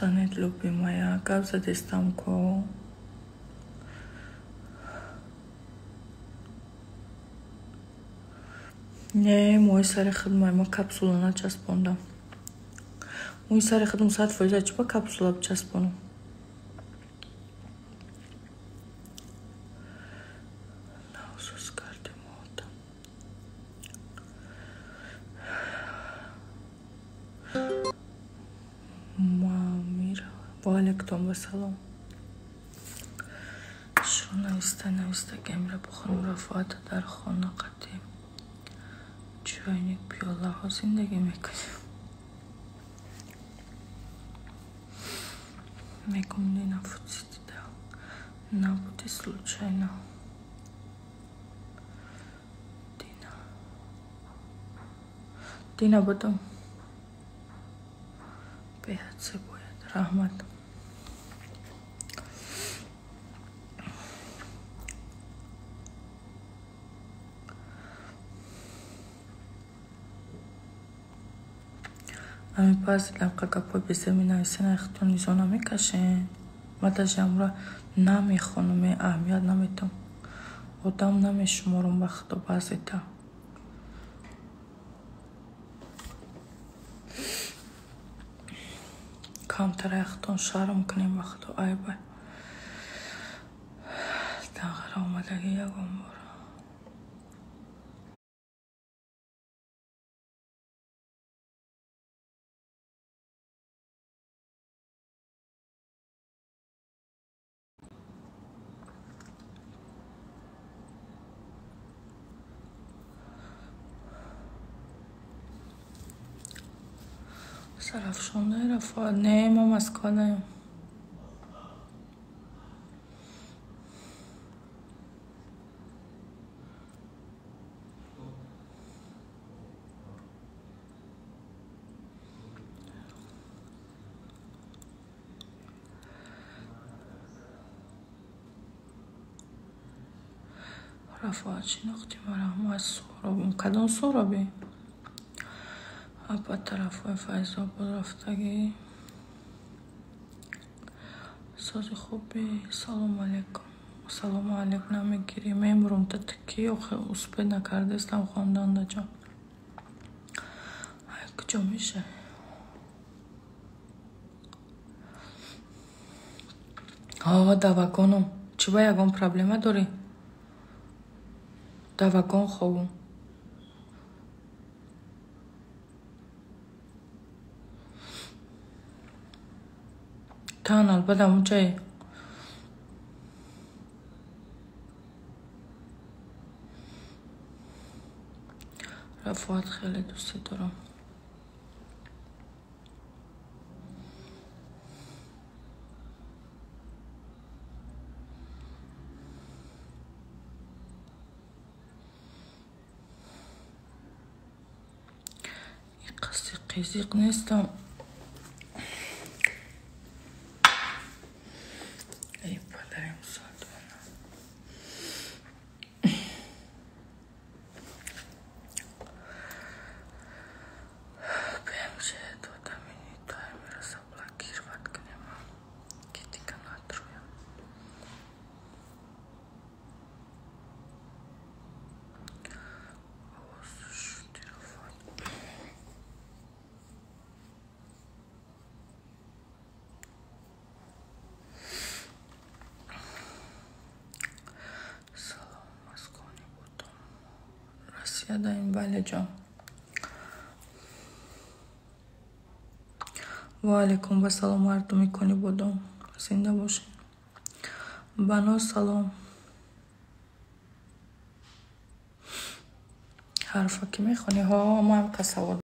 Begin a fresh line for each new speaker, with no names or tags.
Занед, любимая, гап задестам ко. Не, мӯи сари худмай, ма капсула начаспондам. Мӯи сари худм 100% чӣ ба капсула бичаспонам? Навсус кардем одам. Мамира. Ва алейкум вассалом. Шуро нависта, нависта, гемра бухорам. Рафоата дар хона қатӣ чойник пиёлаҳо зиндагӣ мекунем. Мегум Дина фуцитида набуди случайно. Дина. Дина будум. Беҳад зебояд. Раҳмат. Ами баъзе лабқа гапҳои безеб менависен, айхтон низо намекашен. Ма даже амро намехонам, аҳамият наметам. Одам намешуморам ба худо баъзета. Камтар айхтон шарм кунем ба худо, айбай. Дағара омадагӣ ягон бор. Сарафшондаи Рафоат. Не, ма Москва даем. Рафоат шинохти мара. Ма Суҳробим. Кадом Суҳробӣ? Апа тарафҳои Файзобод рафтагӣ. Сози хубӣ. Салому алейкум. Салому алейк намегирӣ. Мемурум. Та ту кӣ охе успед накардестам хонданда ҷон. Ай куҷо мешавӣ? Ҳо, давагоном. Чӣ ба ягон проблема дорӣ? Давагон ховум. Тан албатта мучай. Рафоат хеле дӯстӣ дорам. Иққаси қизиқ нестам. Эй падарим садона. БМЖ додамини таймера заблокировать кунем. Ки дига натруям. Овоз шуди Рафоат. Салом, Москвани будам. Россия даем, бале ҷон. Ва алейкум вассалом, мардуми кони будам. Зинда бошед. Бано салом. Ҳарфа ки мехонӣ? Ҳо, ман ҳам қасавод